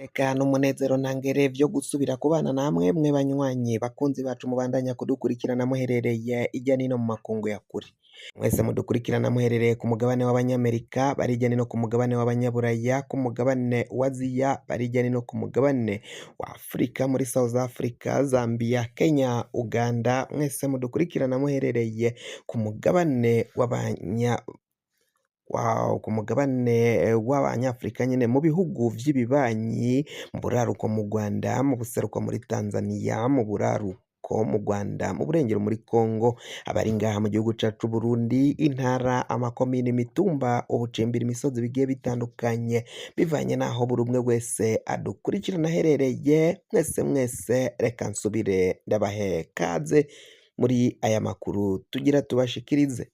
Eka n'umunezero ntangere vyo gusubira kubana namwe mwe banywanyi bakunzi bacu mubandanya kudukurikirana muherereye irya nino mu makungu ya kure. Mwese mudukurikirana muherereye ku mugabane w'abanyamerika, bari hirya no ku mugabane w'abanyaburaya, ku mugabane wa Aziya, bari hirya no ku mugabane wa Afurika muri South Africa, Zambia, Kenya, Uganda, mwese mudukurikirana muherereye ku mugabane w'abanya wow, ku mugabane w'abanyafurika nyene mu bihugu vy'ibibanyi, mu buraruko mu Rwanda, mu buseruko muri Tanzania, mu buraruko mu Rwanda, mu burengero muri Congo, abari ngaha mu gihugu cacu Burundi, intara, amakomine, imitumba, ubucimbira, imisozi bigiye bitandukanye, bivanye n'aho buri umwe wese adukurikirana aherereye, mwese mwese reka nsubire ndabahe kaze muri aya makuru tugira tubashikirize.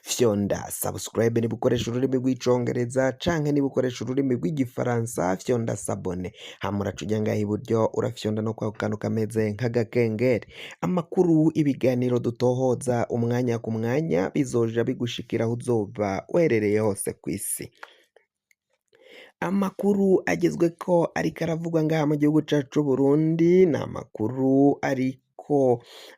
Fyonda subscribe niba ukoresha ururimi rw'icongereza canke niba ukoresha ururimi rw'igifaransa, fyonda s'abonner, hama uraca uja ngaha iburyo urafyonda no kwako kantu kameze nk'agakengeri. Amakuru, ibiganiro dutohoza umwanya ku mwanya bizoja bigushikira aho uzoba uherereye hose kw'isi. Amakuru agezweko ariko aravugwa ngaha mu gihugu cacu c'Uburundi ni amakuru ariko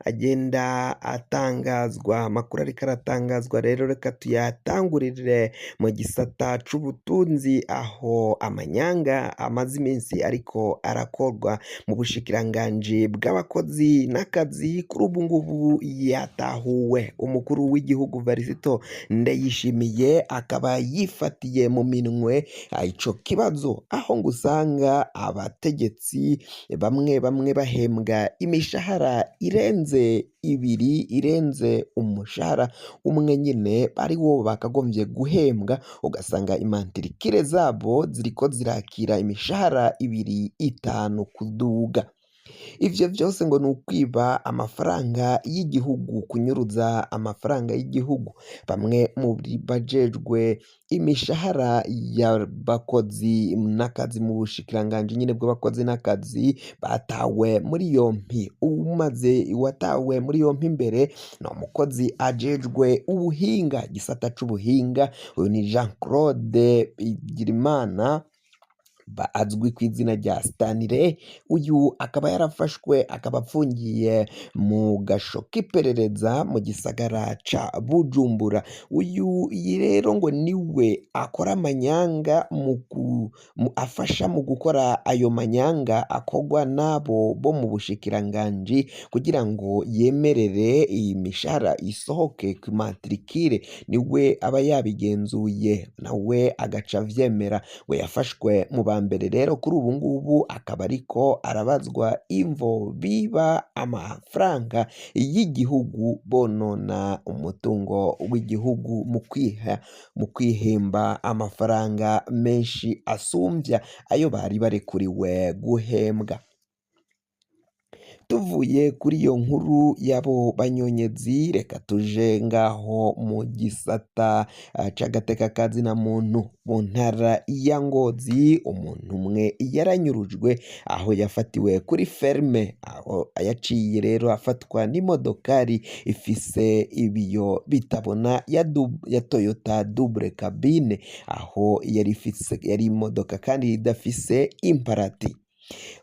agenda atangazwa. Amakuru ariko aratangazwa rero reka tuyatangurire mu gisata c'ubutunzi, aho amanyanga amaze iminsi ariko arakorwa mu bushikiranganji bw'abakozi n'akazi, kuri ubu ngubu yatahuwe. Umukuru w'igihugu Varisito Ndayishimiye akaba yifatiye mu minwe ico kibazo, aho ngo usanga abategetsi bamwe bamwe bahembwa imishahara irenze ibiri, irenze umushahara umwe nyine ari wo bakagombye guhembwa, ugasanga imantirikire zabo ziriko zirakira imishahara ibiri, itanu kuduga. Ivyo vyose ngo ni ukwiba amafaranga y'igihugu, kunyuruza amafaranga y'igihugu. Bamwe mu bajejwe imishahara y'abakozi n'akazi mu bushikiranganji nyene bw'abakozi n'akazi batawe muri yompi. Uwumaze watawe muri yompi imbere ni umukozi ajejwe ubuhinga, igisata c'ubuhinga, uyu ni Jean Claude Bigirimana azwi ku izina rya Stanley. Uyu akaba yarafashwe, akaba apfungiye mu gasho k'iperereza mu gisagara ca Bujumbura. Uyu rero ngo niwe akora amanyanga afasha mu gukora ayo manyanga akorwa n'abo bo mu bushikiranganji kugira ngo yemerere iyi mishahara isohoke ku matrikire, niwe aba yabigenzuye nawe agaca avyemera. We yafashwe mu ba mbere rero, kuri ubu ngubu akaba ariko arabazwa imvo biba amafaranga y'igihugu, bonona umutungo w'igihugu mu kwihemba amafaranga menshi asumvya ayo bari barekuriwe guhembwa. Tuvuye kuri iyo nkuru y'abo banyonyezi, reka tuje ngaho mu gisata c'agateka ka zina muntu mu ntara ya Ngozi. Umuntu umwe yaranyurujwe aho yafatiwe kuri ferme, aho yaciye rero afatwa n'imodokari ifise ibiyo bitabona ya Toyota double cabine, aho yari ifise, yari imodoka kandi idafise imparati.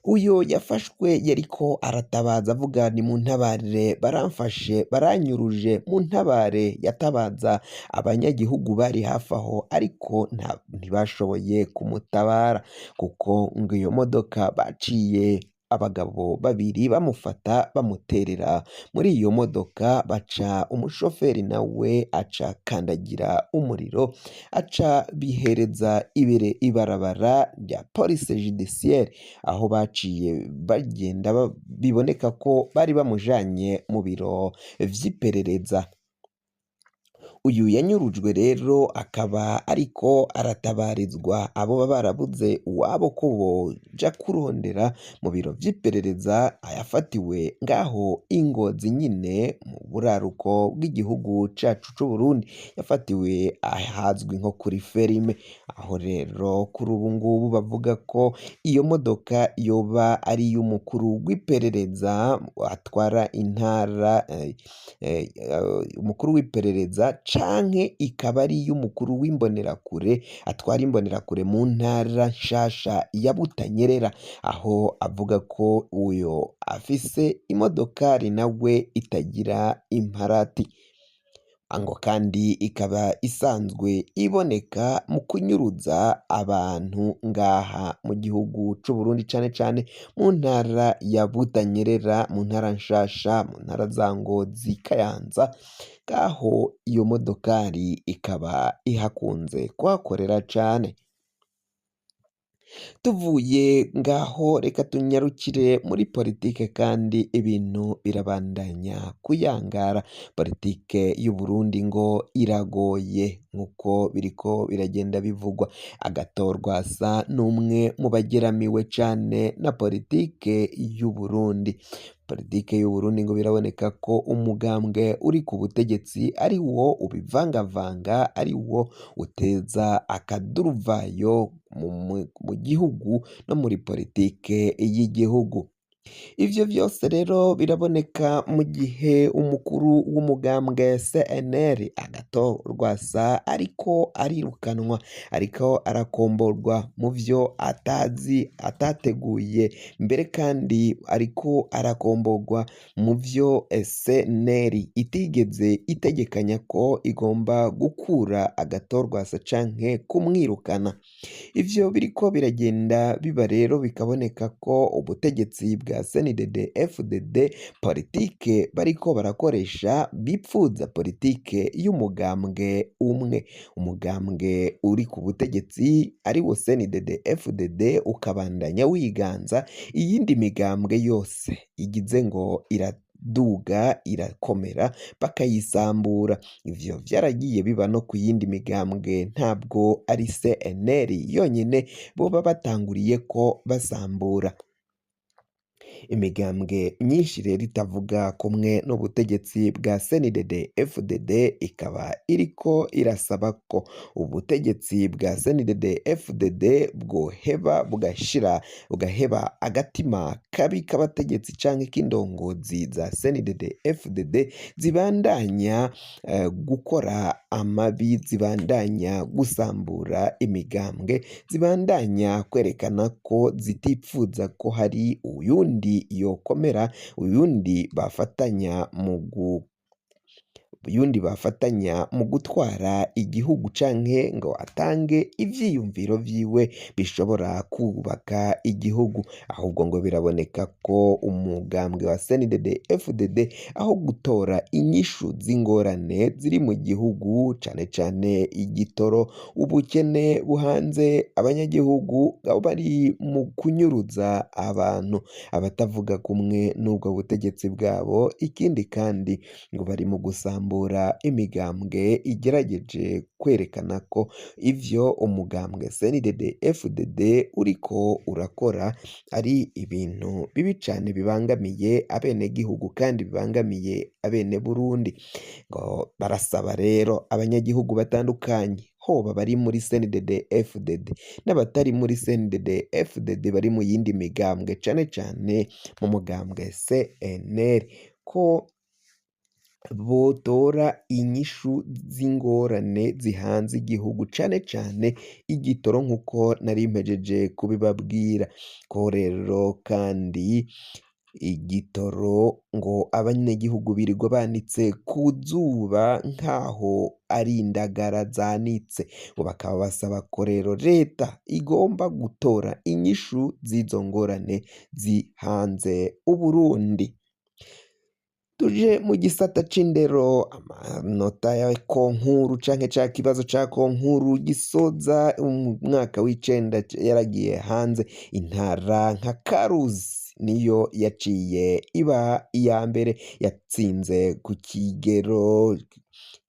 Uyo yafashwe yariko aratabaza avuga: "Ni muntabare, baramfashe, baranyuruje, muntabare." Yatabaza abanyagihugu bari hafi aho, ariko ntibashoboye kumutabara kuko ngo iyo modoka baciye abagabo babiri bamufata bamuterera muri iyo modoka, baca umushoferi nawe aca kandagira umuriro, aca bihereza ibere ibarabara rya police judiciaire, aho baciye bagenda biboneka ko bari bamujanye mu biro vy'iperereza. Uyu yanyurujwe rero akaba ariko aratabarizwa abo baba barabuze uwabo ko boja kurondera mu biro vy'iperereza, ayafatiwe ngaho i Ngozi nyine mu buraruko bw'igihugu cacu c'Uburundi, yafatiwe ahazwi nko kuri ferme, aho rero kuri ubu ngubu bavuga ko iyo modoka yoba ari iy'umukuru w'iperereza atwara intara, umukuru w'iperereza. canke ikaba ari iy'umukuru w'imbonerakure atwara imbonerakure mu ntara nshasha ya Butanyerera, aho avuga ko uyo afise imodokari nawe itagira imparati, ngo kandi ikaba isanzwe iboneka mu kunyuruza abantu ngaha mu gihugu c'Uburundi, cane cane mu ntara ya Butanyerera, mu ntara nshasha, mu ntara za Ngozi, Kayanza, ngaho iyo modokari ikaba ihakunze kuhakorera cane. Tuvuye ngaho reka tunyarukire muri politike, kandi ibintu birabandanya kuyangara. Politike y'Uburundi ngo iragoye nk'uko biriko biragenda bivugwa. Agathon Rwasa n'umwe mu bageramiwe cane na politike y'Uburundi. Politike y'Uburundi ngo biraboneka ko umugambwe uri ku butegetsi ari wo ubivangavanga, ari wo uteza akaduruvayo mu gihugu no muri politike y'igihugu. Ivyo vyose rero biraboneka mu gihe umukuru w'umugambwe CNL Agathon Rwasa ariko arirukanwa, ariko arakomborwa mu vyo atazi atateguye, mbere kandi ariko arakomborwa mu vyo CNL itigeze itegekanya ko igomba gukura Agathon Rwasa canke kumwirukana. Ivyo biriko biragenda biba rero bikaboneka ko ubutegetsi bwa CNDD FDD politike bariko barakoresha bipfuza politike y'umugambwe umwe, umugambwe uri ku butegetsi ari wo CNDD FDD ukabandanya wiganza, iyindi migambwe yose igize ngo iraduga irakomera bakayisambura. Ivyo vyaragiye biba no ku yindi migambwe, ntabwo ari CNL yonyene boba batanguriye ko basambura. Imigambwe myinshi rero itavuga kumwe n'ubutegetsi bwa CNDD FDD ikaba iriko irasaba ko ubutegetsi bwa CNDD FDD bwoheba bugashira bugaheba agatima kabi k'abategetsi canke k'indongozi za CNDD FDD zibandanya gukora amabi, zibandanya gusambura imigambwe, zibandanya kwerekana ko zitipfuza ko hari uyundi yokomera, uyundi bafatanya mu uyundi bafatanya mu gutwara igihugu canke ngo atange ivyiyumviro vyiwe bishobora kubaka igihugu. Ahubwo ngo biraboneka ko umugambwe wa CNDD FDD aho gutora inyishu z'ingorane ziri mu gihugu, cane cane igitoro, ubukene buhanze abanyagihugu, bari mu kunyuruza abantu abatavuga kumwe n'ubwo butegetsi bwabo. Ikindi kandi ngo bari mu gusambura imigambwe igerageje kwerekana ko ivyo umugambwe CNDD FDD uriko urakora ari ibintu bibi cane bibangamiye abenegihugu kandi bibangamiye abene Burundi. Ngo barasaba rero abanyagihugu batandukanye, hoba bari muri CNDD FDD n'abatari muri CNDD FDD bari mu yindi migambwe, cane cane mu mugambwe CNL, ko botora inyishu z'ingorane zihanze igihugu, cane cane igitoro nk'uko nari mpejeje kubibabwira. Ko rero kandi igitoro ngo abanyagihugu birirwa banitse ku zuba nkaho ari indagara zanitse, ngo bakaba basaba ko rero leta igomba gutora inyishu z'izo ngorane zihanze Uburundi. Tuje mu gisata c'indero, amanota ya konkuru canke ca kibazo ca konkuru gisoza umwaka w'icenda yaragiye hanze. Intara nka Karusi niyo yaciye iba iya mbere, yatsinze ku kigero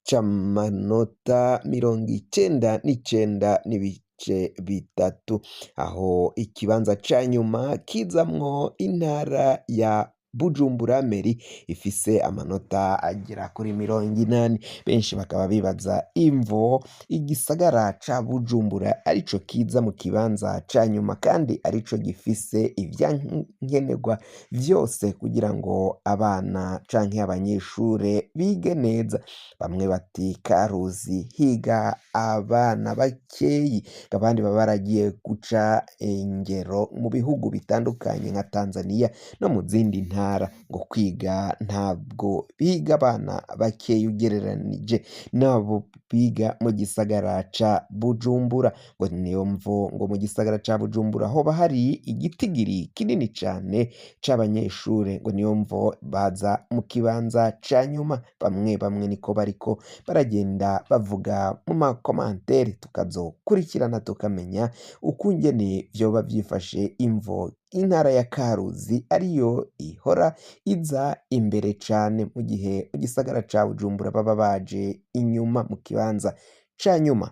c'amanota 99.3, aho ikibanza ca nyuma kizamwo intara ya Bujumbura Mairie ifise amanota agera kuri 80. Benshi bakaba bibaza imvo igisagara ca Bujumbura arico kiza mu kibanza ca nyuma kandi arico gifise ivyankenerwa vyose kugira ngo abana canke abanyeshure bige neza. Bamwe bati Karuzi higa abana bakeyi, abandi baba baragiye guca ingero mu bihugu bitandukanye nka Tanzania no mu zindi ntara, ngo kwiga ntabwo biga abana bakeyi ugereranije n'abo biga mu gisagara ca Bujumbura. Ngo niyo mvo ngo mu gisagara ca Bujumbura hoba hari igitigiri kinini cane c'abanyeshure, ngo niyo mvo baza mu kibanza ca nyuma. Bamwe bamwe niko bariko baragenda bavuga mu makomantere, tukazokurikirana tukamenya ukungene vyoba vyifashe, imvo intara ya Karuzi ariyo ihora iza imbere cane mu gihe mu gisagara ca Bujumbura baba baje inyuma mu kibanza ca nyuma.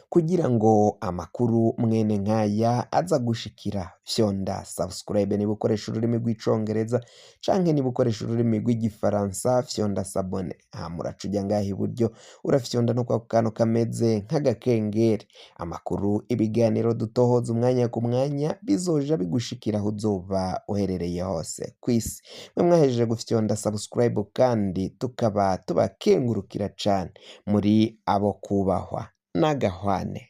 Kugira ngo amakuru mwene nkaya aza gushikira, fyonda subscribe niba ukoresha ururimi rw'icongereza, canke niba ukoresha ururimi rw'igifaransa fyonda s'abonner. Hama uraca uja ngaha iburyo urafyonda no kwako kantu kameze nk'agakengeri. Amakuru, ibiganiro dutohoza umwanya ku mwanya bizoja bigushikira aho uzoba uherereye hose kw'isi. Mwe mwahejeje gufyonda subscribe kandi tukaba tubakengurukira cane, muri abo kubahwa n'agahwane.